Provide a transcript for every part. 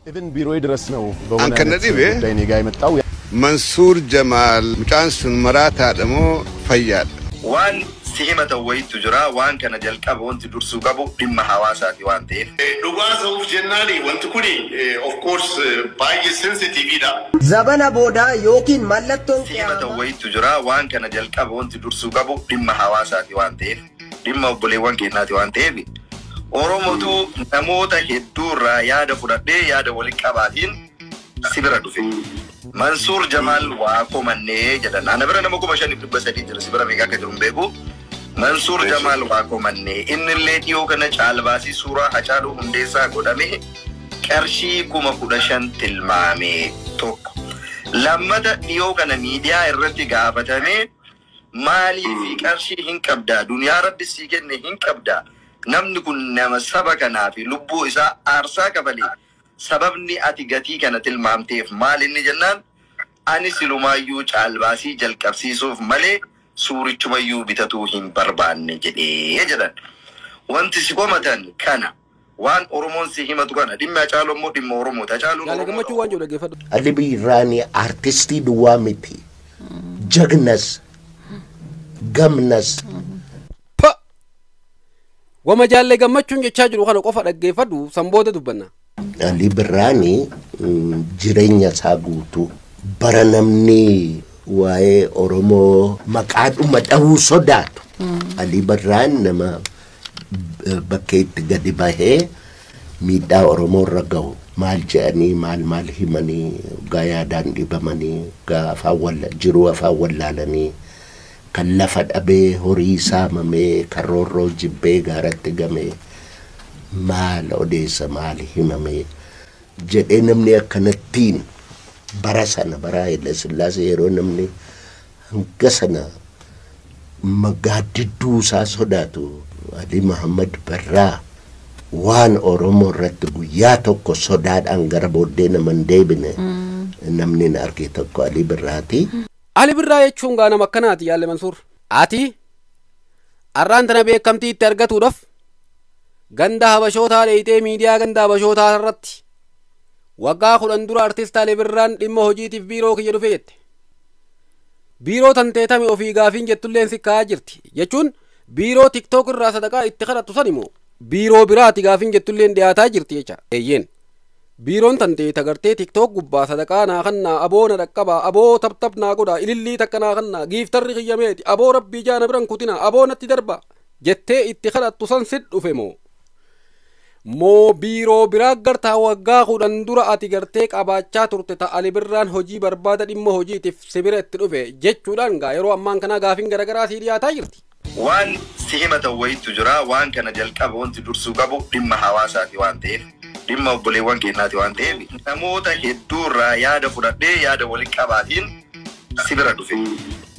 ኢቭን ቢሮዬ ድረስ ነው በሆነ An kan na አይነት dhibe ጉዳይ እኔ ጋር የመጣው። Mansuur Jamaal mucaan sun maraataadha moo fayyaadha? Waan si himatan wayitu jira. Waan kana jalqaba wanti dursuu qabu dhimma hawaasaati waan ta'eef. Dhugaa ta'uuf jennaani wanti kuni of course baay'ee sensitiiviidha. Zabana boodaa yookiin mallattoon Si himatan qiyaamaa wayitu jira. Waan kana jalqaba wanti dursuu qabu dhimma hawaasaati waan ta'eef. Dhimma obboleewwan keenyaati waan ta'eef. Oromotu namoota hedduurraa yaada fudhadhee yaada waliin qabaatiin si bira dhufe. Mansuur Jamaal waa komannee jedhan. Ana bira nama 5300 jira. Si bira meeqa akka jiru hin beeku. Mansuur Jamaal waa komannee innillee dhiyoo kana caalbaasii suuraa Hacaaluu Hundeessaa godhame qarshii 15,000 tilmaame tokko. Lammata dhiyoo kana miidiyaa irratti gaafatame maaliif qarshii hin qabdaa? Duniyaa rabbi sii kenne hin qabdaa? Namni kun nama saba kanaa fi lubbuu isaa aarsaa kafalee sababni ati gatii kana tilmaamteef maal inni jennaan ani silumaayyuu caalbaasii jalqabsiisuuf malee suurichumayyuu bitatuu hin barbaanne jedhee jedhan. Wanti si komatan kana waan Oromoon si himatu kana dhimma Hacaaluu immoo dhimma Oromooti. Hacaaluun Jaalle Oromoodha. Gammachuu waan jedhu dhaggeeffadhu. Ali Birraani artistii duwwaa miti. Jagnas, gamnas. Pa! Wama Jaalle Gammachuun jechaa jiru kana qofa dhaggeeffadhu san booda dubbanna. Ali Birraani jireenya isaa guutuu bara namni waa'ee Oromoo maqaadhuma dhahuu sodaatu. Ali Birraan nama bakkeetti gadi bahee miidhaa Oromoo irra gahu maal jedhanii maal maal himanii gaa yaadaan dhibamanii gaa afaan walla jiruu afaan wallaalanii kan lafa dhabee horii saamamee kan roorroo jibbee gaaratti gamee maal odeessa maal himamee jedhee namni akkanattiin bara sana bara Haile Sillaasee yeroo namni hanga sana gaaddidduu isaa sodaatu Ali Muhammad Barraa waan Oromoo irratti guyyaa tokko sodaadhaan gara booddee nama hin deebine namni hin arge tokko Ali Birraati. Ali Birraa jechuun gaa nama akkanaati Jaalle Mansuur. Ati arraan tana beekamtii itti argatuudhaaf ganda Habashootaa dheeyitee miidiyaa ganda Habashootaa irratti waggaa 10 dura artist Ali Birraan dhimma hojiitiif biiroo kiyya dhufe jette. Biiroo tanteetame ofii gaafiin jettulleen si kaa'aa jirti jechuun biiroo TikTok irraa sadaqaa itti kadhattu san immoo biiroo biraati gaafiin jettulleen dhiyaataa jirti jecha. Eeyyeen biiroon tanteeta gartee TikTok gubbaa sadaqaa naa kannaa aboo na dhaqqabaa aboo tap tap naa godhaa ilillii takka naa kannaa giiftarri kiyyameeti aboo rabbii jaana biran kutina aboo natti darba jettee itti kadhattu san sit dhufe moo. Moo biiroo biraa gartaa waggaa 10 dura ati gartee qabaachaa turte ta Ali Birraan hojii barbaada dhimma hojiitiif sibira itti dhufe jechuudhaan gaa yeroo ammaan kanaa gaafiin garagaraa sii dhiyaataa jirti. Waan si himatan wayitu jira. Waan kana jalqaba wanti dursuu qabu dhimma hawaasaati waan ta'eef dhimma obboleewwan keenyaati waan ta'eef namoota hedduurraa yaada fudhadhee yaada waliin qabaatiin si bira dhufe.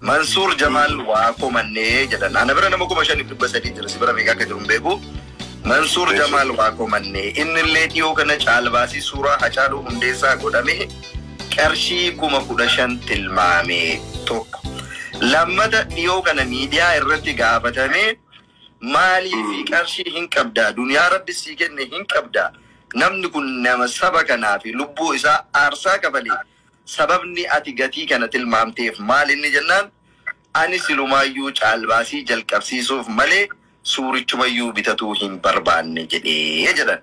Mansuur Jamaal waa komannee jedhan. Ana bira nama 5300 jira. Si bira meeqa akka jiru hin beeku. Mansuur Jamaal waa komannee innillee dhiyoo kana caalbaasii suuraa Hacaaluu Hundeessaa godhame qarshii 15,000 tilmaame tokko. Lammata dhiyoo kana miidiyaa irratti gaafatame maaliif qarshii hin qabdaa? Duniyaa rabbi sii kenne hin qabdaa? Namni kun nama saba kanaa fi lubbuu isaa aarsaa kafalee sababni ati gatii kana tilmaamteef maal inni jennaan ani silumaayyuu caalbaasii jalqabsiisuuf malee suurichumayyuu bitatuu hin barbaanne jedhee jedhan.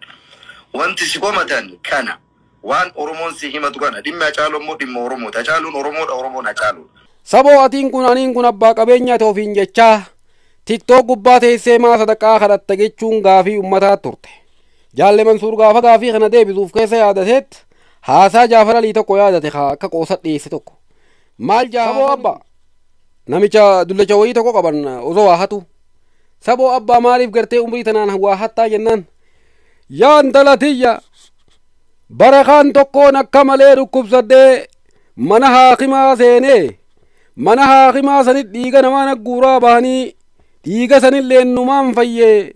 Wanti si komatan kana waan Oromoon si himatu kana dhimma Hacaaluu immoo dhimma Oromooti. Hacaaluun Oromoodha, Oromoon Hacaaluudha. Saboo atiin kun aniin kun abbaa qabeenyaa ta'e ofiin jechaa TikTok gubbaa teessee maa sadaqaa kadhatta jechuun gaafii uummataa turte. Jaalle Mansuur gaafa gaafii kana deebisuuf keessa yaadateet haasaa Jaafar Alii tokko yaadate haa akka qoosa dhiyeesse tokko. Maal Jaafar abbaa namicha dullacha wayii tokko qaban osoo waa hatu. Saboo abbaa maaliif gartee umrii tanaan waa hattaa jennaan yaa intala tiyya barakaan tokkoon akka malee dhukkubsadhee mana haakimaa seenee mana haakimaa sanit dhiiga namaa nagguuraa bahanii dhiiga sanillee numaan fayyee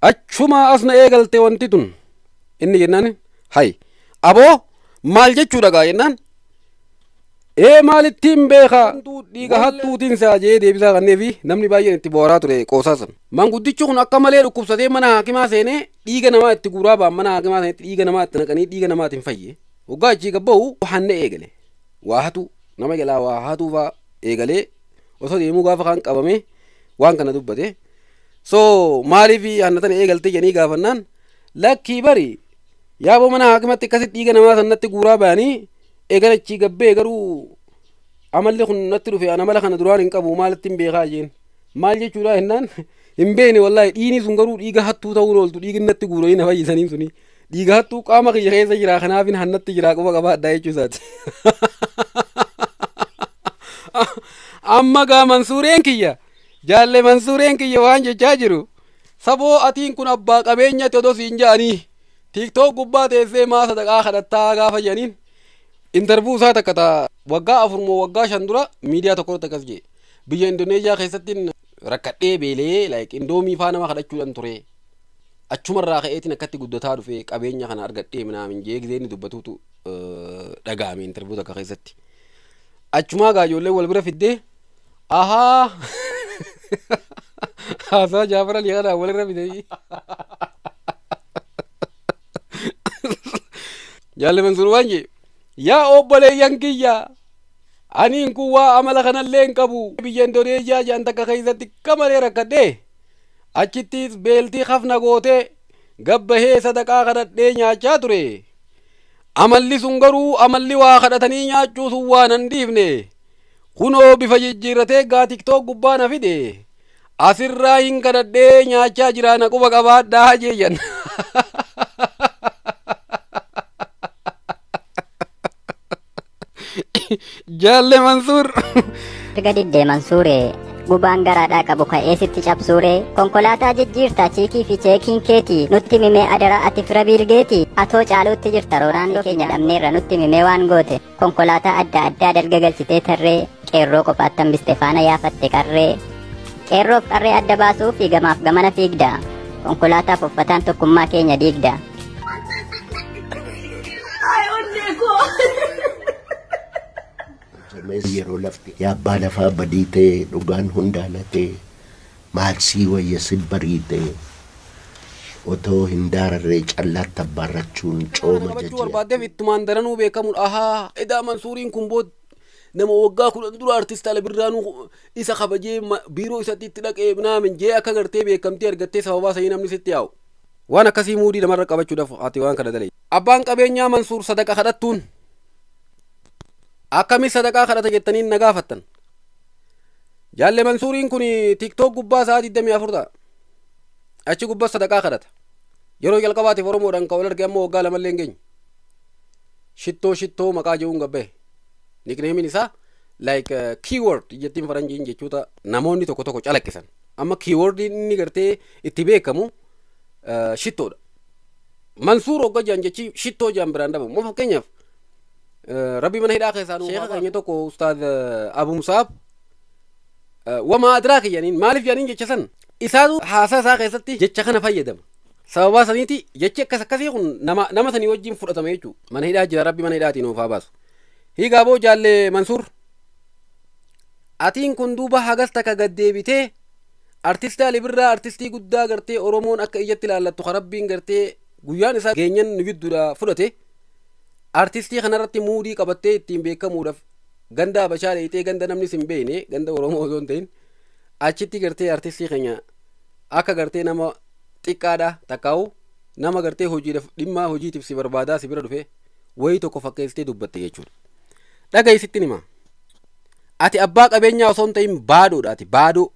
achumaa as na eegalte wanti tun inni jennaan hay aboo maal jechuudha gaa jennaan Ee maalittiin beeka dhiiga hattuutiin isaa jee deebisaa kannee fi namni baay'een itti bohaaraa ture qoosaa sana. Manguddichi kun akka malee dhukkubsatee mana haakimaa seenee dhiiga namaa itti guuraa ba'an mana haakimaa seenetti dhiiga namaa itti naqanii dhiiga namaatiin fayye. Waggaa achii gabba'u hanna eegale. Waa hatu nama jalaa waa hatuu fa'aa eegalee osoo deemuu gaafa kaan qabame waan kana dubbate. So maaliif hanna tana eegalte jedhanii gaafannaan lakkii bari yaaboo mana haakimatti akkasitti dhiiga namaa sanatti guuraa ba'anii eegala achii gabbee garuu amalli kun natti dhufe an amala kana duraan hin qabu maalitti hin beekaa jeen maal jechuudha jennaan hin beekne wallaahi dhiigni sun garuu dhiiga hattuu ta'uun ooltu dhiigni natti guuranii na fayyisanii suni dhiiga hattuu qaama kiyya keessa jira kanaafin hannatti jira quba qabaadhaa jechuu isaati. Amma gaa Mansuureen kiyya jaalle Mansuureen kiyya waan jechaa jiru saboo atiin kun abbaa qabeenya odoo siin ja'anii TikTok gubbaa teessee maa sadaqaa kadhattaa gaafa jedhaniin interview isaa takka ta waggaa 4 moo waggaa 5 dura miidiyaa tokko irratti akkas jedhe biyya Indoneeziyaa keessatti rakkadhee beelee like indoomii faa nama kadhachuudhaan ture achumarraa ka'eetiin akkatti guddataa dhufe qabeenya kana argadhee minaamin jee gisee inni dubbatuutu dhaga'ame interview takka keessatti. Achumaa gaa ijoollee wal bira fiddee ahaa haasaa Jaafar Alii kanaa walirra fidee Jaalle Mansuur waan jee yaa obboleeyyan kiyya aniin kun waa amala kanallee hin qabu biyya Indoneeziyaa jedhan takka keessatti kamalee rakkadhee achittis beeltii hafna gootee gabbahee sadaqaa kadhadhee nyaachaa ture. Amalli sun garuu amalli waa kadhatanii nyaachuu sun waan hin dhiifne kunoo bifa jijjiirratee gaa TikTok gubbaa na fide asirraa hin kadhadhee nyaachaa jira na quba qabaadhaa jeeyyan. Jaalle Mansuur. Erga diddee Mansuuree gubaan garaadhaa qabu ka'ee sitti cabsuuree konkolaataa jijjiirtaa chiikii fi cheekiin keetii nutti mimee adaraa ati fira biilgeetii atoo caaluutti jirta roonaandoo keenya dhabneerra nutti mimee waan goote konkolaataa adda addaa dalga galchitee tarree qeerroo qofaatti hambiste faana yaafatte qarree qeerroof qarree adda baasuu fi gamaaf gamana fiigda konkolaataaf uffataan tokkummaa keenya diigda. Yeroo lafti yaabbaa lafaa badii ta'e dhugaan hundaalatee maal sii wayya si bariite otoo hin daararree callaatti abbaarrachuun cooma jajjira. Barbaaddeef ittumaan daranuu beekamuudha. Ahaa edaa Mansuuriin kun bood nama waggaa 10 dura artist Alii Birraanuu isa kabajee biiroo isatti itti dhaqee naamin jee akka gartee beekamtii argattee sababaa sanii namni sitti yaa'u. Waan akkasii muudii namarra qabachuudhaaf ati waan kana dalee. Abbaan qabeenyaa Mansuur sadaqa kadhattuun akkami sadaqaa kadhata jettaniin na gaafattan. Jaalle Mansuuriin kun TikTok gubbaa sa'a 24 ta'a. Achi gubbaa sadaqaa kadhata. Yeroo jalqabaatiif Oromoodhaan kan wal arge ammoo waggaa 2 illee hin geenye. Shittoo shittoo maqaa jehuun gabba'e. Nickname isaa like keyword jettiin faranjiin jechoota namoonni tokko tokko calaqqisan. Amma keyword inni gartee itti beekamu shittoodha. Mansuur hogga jaan jechi shittoo jaan biraan dhabamu. Amma fakkeenyaaf Rabbi mana hidhaa keessaa sheekha keenya tokko Ustaaz Abu Musaab wamaa adiraaka jedhaniin maaliif jedhaniin jecha san isaatu haasaa isaa keessatti jecha kana fayyadama. Sababaa saniiti jechi akkas akkasii kun nama sanii wajjin fudhatama jechuudha. Mana hidhaa jira Rabbi mana hidhaatiin nuuf haa baasu. Hiigaa boo jaalle Mansuur atiin kun duuba hagas takka gad deebitee artistii Alii Birraa artistii guddaa gartee Oromoon akka ijatti ilaallattu kan Rabbiin gartee guyyaan isaa geenyan nu gidduudha fudhate. Artistii kanarratti muudii qabattee ittiin beekamuudhaaf ganda Habashaa dheeyitee ganda namni sin beekne ganda Oromoo osoo hin ta'in achitti gartee artistii keenya akka gartee nama xiqqaadha takkaa'u nama gartee hojiidhaaf dhimma hojiitiif si barbaadaa si bira dhufe wayii tokko fakkeessitee dubbatte jechuudha. Dhaga'i sittin hima. Ati abbaa qabeenyaa osoo hin ta'in baadoodha ati baadoo.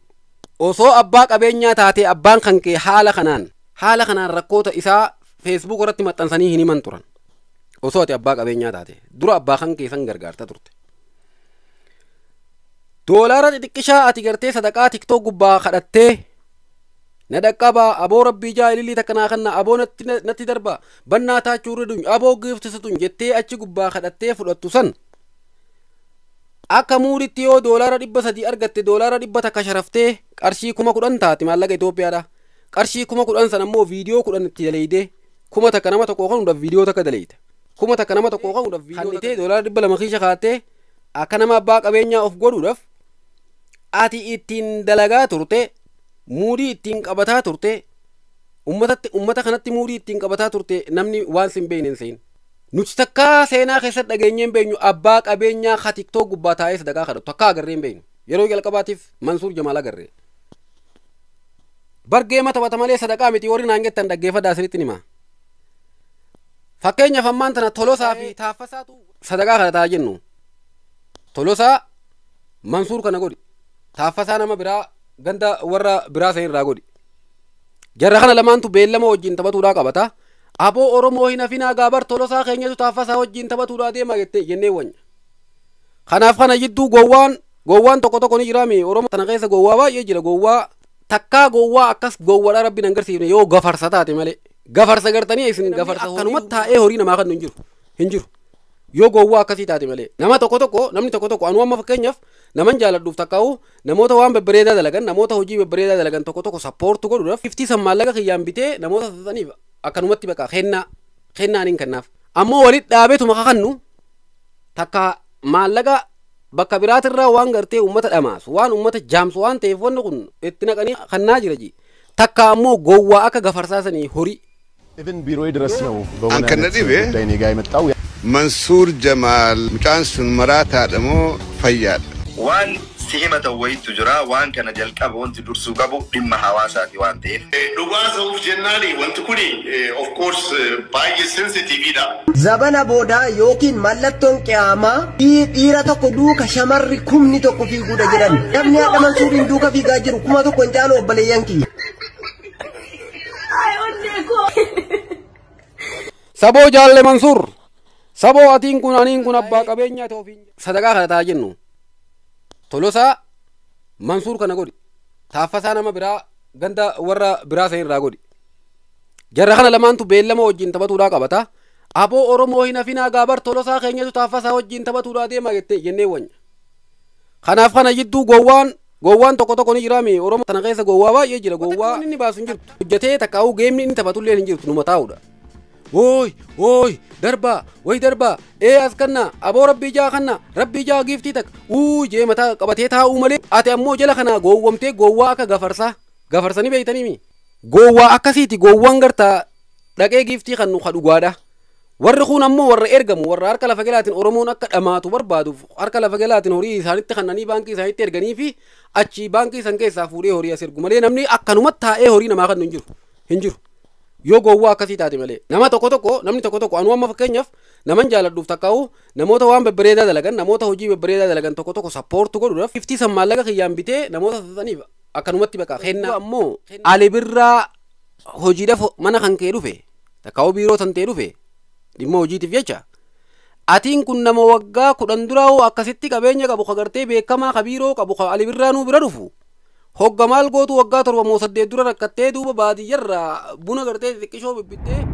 Osoo abbaa qabeenyaa taatee abbaan kan kee haala kanaan rakkoota isaa Facebook irratti maxxansanii hin himan turan. Osoo ati abbaa qabeenyaa taate dura abbaa kan kee san gargaarta turte. Doolaara xixiqqishaa ati gartee sadaqaa TikTok gubbaa kadhattee na dhaqqabaa aboo rabbii jaa ilillii takka naa kanna aboo natti darba bannaa taachuu riduun aboo giiftisituun jettee achi gubbaa kadhattee fudhattu san akka muuritti yoo doolaara 300 argatte doolaara 100 sharaftee qarshii 10,000 taati maallaqa Itoophiyaadha. Qarshii 10,000 san ammoo viidiyoo 10 itti daleeyde 1,000 nama tokko kan hundaaf viidiyoo takka daleeyte. 1,000 nama tokko kan hundaaf viidiyoo kannitee doolaara 200 kiisha kaattee akka nama abbaa qabeenyaa of godhuudhaaf ati ittiin dalagaa turte, muudii ittiin qabataa turte, ummatatti ummata kanatti muudii ittiin qabataa turte, namni waan sin beekne hin seen. Nuti takkaa seenaa keessatti dhageenyee hin beeknu, abbaa qabeenyaa ka TikTok gubbaa taa'ee sadaqaa kadhatu takkaa agarree hin beeknu. Yeroo jalqabaatiif Mansuur Jamaal agarree. Bargeema taphata malee sadaqaa miti warri naan jettan, dhaggeeffadhaa, asirratti hima. Fakkeenyaaf ammaan tana Tolosaa fi Taaffasaatu sadaqaa kadhataa jennu. Tolosaa Mansuur kana godhi. Taaffasaa nama biraa ganda warra biraa san irraa godhi. Jarra kana lamaantu beellama wajjin taphatuudhaa qabata. Aboo Oromoo hin hafinaa, gaabar Tolosaa keenyatu Taaffasaa wajjin taphatuudhaa deema jette jennee wanya. Kanaaf kana jidduu gowwaan tokko tokko ni jiraami. Oromoo tana keessa gowwaa baay'ee jira. Gowwaa takkaa gowwaa akkas gowwaadhaa rabbi nan garsiifne yoo gafarsa taate malee. Gafarsa gartanii isin gafarsa akkanumatti taa'ee horii namaa kan hin jiru hin jiru. Yoo gowwaa akkasii taate malee, nama tokko tokko, namni tokko tokko, anuu amma fakkeenyaaf naman jaaladhuuf takkaa'u, namoota waan babbareedaa dalagan, namoota hojii babbareedaa dalagan tokko tokko support godhuudhaaf giftii san maallaqa kiyyaan bitee namoota saniif akkanumatti baqa kennaa kennaan hin kennaaf. Ammoo walitti dhaabeetuma kakannu takka maallaqa bakka biraatirraa waan gartee uummata dhamaasu, waan uummata jaamsu waan ta'eef, wanni kun itti naqanii kannaa jira ji. Takka ammoo gowwaa akka gafarsaa sanii horii ኢቭን ቢሮዬ ድረስ ነው በሆነ አንከነ አይነት ዲቤ ጉዳይ እኔ ጋ የመጣው። Mansuur Jamaal mucaan sun maraataadha moo fayyaadha? Waan si himatan wayitu jira. Waan kana jalqaba wanti dursuu qabu dhimma hawaasaati waan ta'eef. Dhugaa ta'uuf jennaani wanti kuni of course baay'ee sensitiiviidha. Zabana boodaa yookiin mallattoon qiyaamaa dhiira tokko duuka shamarri 1,000 fiiguudha jedhan. Namni haadha Mansuuriin duuka fiigaa jiru 1000 hin caalu, obboleeyyan kiyya. Saboo jaalle Mansuur, saboo atiin kun aniin kun abbaa qabeenyaa ta'uuf sadaqaa kadhataa jennu. Tolosaa Mansuur kana godhi. Taaffasaa nama biraa ganda warra biraa san irraa godhi. Jarra kana lamaantu beellama wajjin taphatuudhaa qabata. Aboo Oromoo hin hafinaa, gaabar Tolosaa keenyatu Taaffasaa wajjin taphatuudhaa deema jette jennee wanya. Kanaaf kana jidduu gowwaan tokko tokko ni jiraami. Oromoo tana keessa gowwaa baay'ee jira. Gowwaa inni baasu hin jirtu. Hojjetee takkaa'uu geemni inni taphatullee hin jirtu, numa taa'uudha. Wooy wooy darbaa way darbaa ee as kanna, aboo rabbii jaa kanna, rabbii jaa giiftii takka uu jee mataa qabatee taa'uu malee, ati ammoo jala kana gowwomtee gowwaa akka gafarsaa gafarsanii beeytanii mi gowwaa akkasiiti. Gowwaan gartaa dhaqee giiftii kan nu ka dhugaadha. Warri kun ammoo warra ergamu, warra harka lafa jalaatiin Oromoon akka dhamaatu barbaaduuf harka lafa jalaatiin horii isaanitti kannanii baankii isaanitti erganii fi achi baankii san keessaa fuudhee horii as ergu malee, namni akkanumatti taa'ee horii namaa kan hin jiru hin jiru. Yoo gowwaa akkasii taate malee, nama tokko tokko, namni tokko tokko, anuu amma fakkeenyaaf naman jaaladhuuf takkaa'u, namoota waan babbareedaa dalagan, namoota hojii babbareedaa dalagan tokko tokko support godhuudhaaf giftii san maallaqa kiyyaan bitee namoota saniif akkanumatti baqa kennaa. Ammoo Ali Birraa hojiidhaaf mana kan kee dhufe takkaa'u biiroo tan ta'e dhufe dhimma hojiitiif jecha, atiin kun nama waggaa 10 duraa hoo akkasitti qabeenya qabu, ka gartee beekamaa, ka biiroo qabu, ka Ali Birraa nuu bira dhufu hogga maal gootu? Waggaa 7 moo 8 dura rakkattee duuba baadiyyarraa buna gartee xixiqqishoo bibbittee